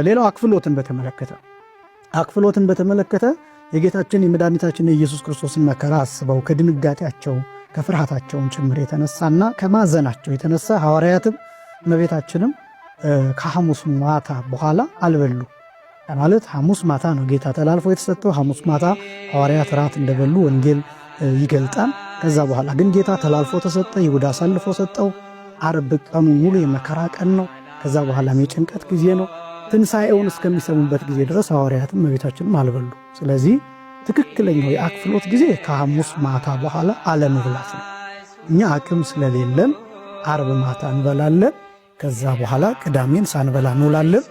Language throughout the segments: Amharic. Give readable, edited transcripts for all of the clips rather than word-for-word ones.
ሌላው አክፍሎትን በተመለከተ የጌታችን የመድኃኒታችን የኢየሱስ ክርስቶስን መከራ አስበው ከድንጋጤያቸው ከፍርሃታቸውም ጭምር የተነሳና ከማዘናቸው የተነሳ ሐዋርያትም እመቤታችንም ከሐሙስ ማታ በኋላ አልበሉ። ማለት ሐሙስ ማታ ነው ጌታ ተላልፎ የተሰጠው። ሐሙስ ማታ ሐዋርያት ራት እንደበሉ ወንጌል ይገልጣል። ከዛ በኋላ ግን ጌታ ተላልፎ ተሰጠ። ይሁዳ አሳልፎ ሰጠው። አርብ ቀኑ ሙሉ የመከራ ቀን ነው። ከዛ በኋላም የጭንቀት ጊዜ ነው። ትንሣኤውን እስከሚሰሙበት ጊዜ ድረስ ሐዋርያትም እመቤታችንም አልበሉ። ስለዚህ ትክክለኛው የአክፍሎት ጊዜ ከሐሙስ ማታ በኋላ አለመብላት ነው። እኛ አቅም ስለሌለን አርብ ማታ እንበላለን። ከዛ በኋላ ቅዳሜን ሳንበላ እንውላለን።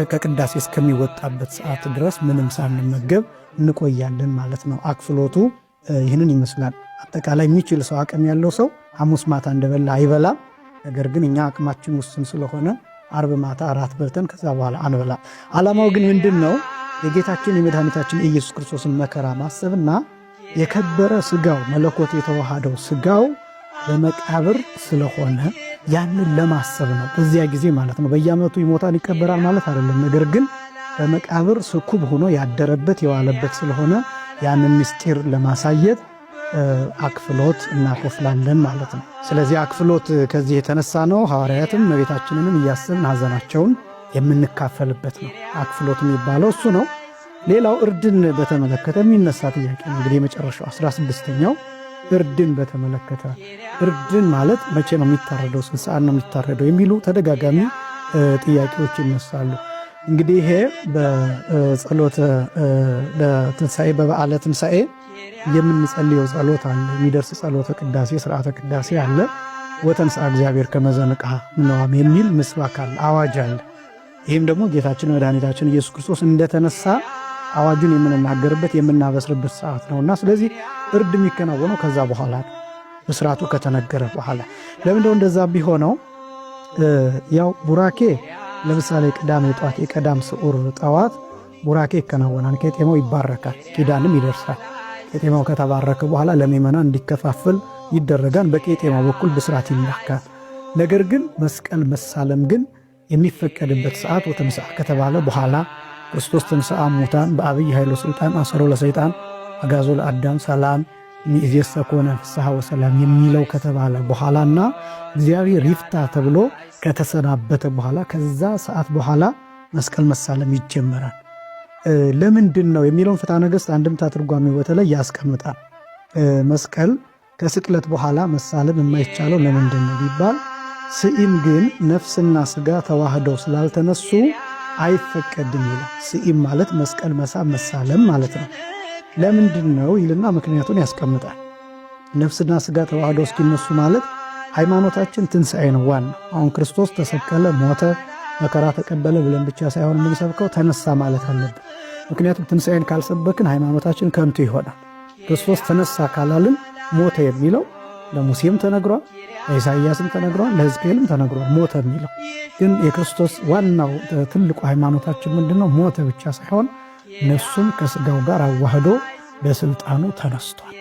ከቅዳሴ እስከሚወጣበት ሰዓት ድረስ ምንም ሳንመገብ እንቆያለን ማለት ነው። አክፍሎቱ ይህንን ይመስላል። አጠቃላይ የሚችል ሰው፣ አቅም ያለው ሰው ሐሙስ ማታ እንደበላ አይበላም። ነገር ግን እኛ አቅማችን ውስን ስለሆነ አርብ ማታ እራት በልተን ከዛ በኋላ አንበላ። ዓላማው ግን ምንድን ነው? የጌታችን የመድኃኒታችን የኢየሱስ ክርስቶስን መከራ ማሰብና የከበረ ስጋው፣ መለኮት የተዋሃደው ስጋው በመቃብር ስለሆነ ያንን ለማሰብ ነው። በዚያ ጊዜ ማለት ነው። በየዓመቱ ይሞታል ይቀበራል ማለት አይደለም። ነገር ግን በመቃብር ስኩብ ሆኖ ያደረበት የዋለበት ስለሆነ ያንን ምስጢር ለማሳየት አክፍሎት እናኮፍላለን ማለት ነው። ስለዚህ አክፍሎት ከዚህ የተነሳ ነው። ሐዋርያትም እመቤታችንንም እያሰብን ሐዘናቸውን የምንካፈልበት ነው። አክፍሎት የሚባለው እሱ ነው። ሌላው እርድን በተመለከተ የሚነሳ ጥያቄ ነው። እንግዲህ የመጨረሻው 16ኛው እርድን በተመለከተ፣ እርድን ማለት መቼ ነው የሚታረደው፣ ስንት ሰዓት ነው የሚታረደው የሚሉ ተደጋጋሚ ጥያቄዎች ይነሳሉ። እንግዲህ ይሄ በጸሎተ በትንሣኤ፣ በበዓለ ትንሣኤ የምንጸልየው ጸሎት አለ። የሚደርስ ጸሎተ ቅዳሴ፣ ስርዓተ ቅዳሴ አለ። ወተንሥአ እግዚአብሔር ከመ ዘንቅሐ እምነዋም የሚል ምስባክ አለ፣ አዋጅ አለ። ይህም ደግሞ ጌታችን መድኃኒታችን ኢየሱስ ክርስቶስ እንደተነሳ አዋጁን የምንናገርበት፣ የምናበስርበት ሰዓት ነውና፣ ስለዚህ እርድ የሚከናወነው ከዛ በኋላ ነው፣ ብስራቱ ከተነገረ በኋላ። ለምንድነው እንደዛ ቢሆነው? ያው ቡራኬ ለምሳሌ ቅዳሜ ጠዋት፣ የቀዳም ስዑር ጠዋት ቡራኬ ይከናወናል። ቄጤማው ይባረካል፣ ኪዳንም ይደርሳል። ቄጤማው ከተባረከ በኋላ ለምእመናን እንዲከፋፈል ይደረጋል። በቄጤማው በኩል ብስራት ይላካል። ነገር ግን መስቀል መሳለም ግን የሚፈቀድበት ሰዓት ወተንሥአ ከተባለ በኋላ፣ ክርስቶስ ተንሥአ እሙታን በዐቢይ ኃይል ወሥልጣን አሰሮ ለሰይጣን አግዓዞ ለአዳም ሰላም እምይእዜሰ ኮነ ፍስሐ ወሰላም የሚለው ከተባለ በኋላና እግዚአብሔር ይፍታ ተብሎ ከተሰናበተ በኋላ፣ ከዛ ሰዓት በኋላ መስቀል መሳለም ይጀመራል። ለምንድን ነው የሚለውን ፍትሐ ነገሥት አንድምታ ትርጓሜ በተለይ ያስቀምጣል። መስቀል ከስቅለት በኋላ መሳለም የማይቻለው ለምንድን ነው ቢባል፣ ስኢም ግን ነፍስና ስጋ ተዋህደው ስላልተነሱ አይፈቀድም ይላል። ስኢም ማለት መስቀል መሳም መሳለም ማለት ነው። ለምንድን ነው ይልና ምክንያቱን ያስቀምጣል። ነፍስና ስጋ ተዋህደው እስኪነሱ ማለት ሃይማኖታችን ትንሣኤ ነው ዋና። አሁን ክርስቶስ ተሰቀለ፣ ሞተ፣ መከራ ተቀበለ ብለን ብቻ ሳይሆን የምንሰብከው ተነሳ ማለት አለብን። ምክንያቱም ትንሣኤን ካልሰበክን ሃይማኖታችን ከንቱ ይሆናል። ክርስቶስ ተነሳ ካላልን ሞተ የሚለው ለሙሴም ተነግሯል፣ ለኢሳይያስም ተነግሯል፣ ለሕዝቅኤልም ተነግሯል። ሞተ የሚለው ግን የክርስቶስ ዋናው ትልቁ ሃይማኖታችን ምንድነው? ሞተ ብቻ ሳይሆን ነፍሱን ከስጋው ጋር አዋህዶ በስልጣኑ ተነስቷል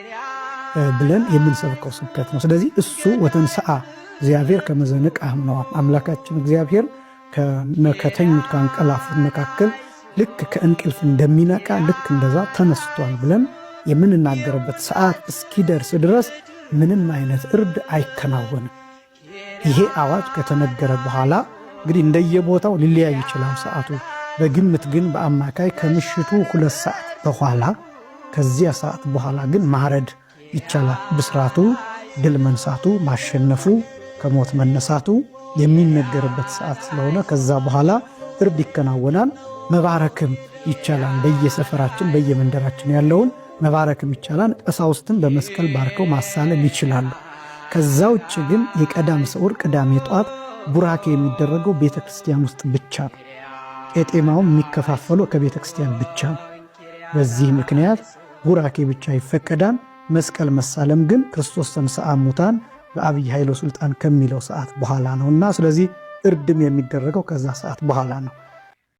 ብለን የምንሰብከው ስብከት ነው። ስለዚህ እሱ ወተንሥአ እግዚአብሔር ከመ ዘንቅሐ እምነዋም፣ አምላካችን እግዚአብሔር ከተኙት ካንቀላፉት መካከል ልክ ከእንቅልፍ እንደሚነቃ ልክ እንደዛ ተነስቷል ብለን የምንናገርበት ሰዓት እስኪደርስ ድረስ ምንም አይነት እርድ አይከናወንም። ይሄ አዋጅ ከተነገረ በኋላ እንግዲህ እንደየቦታው ሊለያይ ይችላል ሰዓቱ። በግምት ግን በአማካይ ከምሽቱ 2 ሰዓት በኋላ፣ ከዚያ ሰዓት በኋላ ግን ማረድ ይቻላል። ብስራቱ፣ ድል መንሳቱ፣ ማሸነፉ፣ ከሞት መነሳቱ የሚነገርበት ሰዓት ስለሆነ ከዛ በኋላ እርድ ይከናወናል። መባረክም ይቻላል። በየሰፈራችን በየመንደራችን ያለውን መባረክም ይቻላል። ቀሳውስትን በመስቀል ባርከው ማሳለም ይችላሉ። ከዛ ውጭ ግን የቀዳም ስዑር ቅዳሜ ጠዋት ቡራኬ የሚደረገው ቤተ ክርስቲያን ውስጥ ብቻ ነው። ቄጤማውም የሚከፋፈለው ከቤተ ክርስቲያን ብቻ ነው። በዚህ ምክንያት ቡራኬ ብቻ ይፈቀዳል። መስቀል መሳለም ግን ክርስቶስ ተንሥአ እሙታን በዐቢይ ኃይል ወሥልጣን ከሚለው ሰዓት በኋላ ነውና ስለዚህ እርድም የሚደረገው ከዛ ሰዓት በኋላ ነው።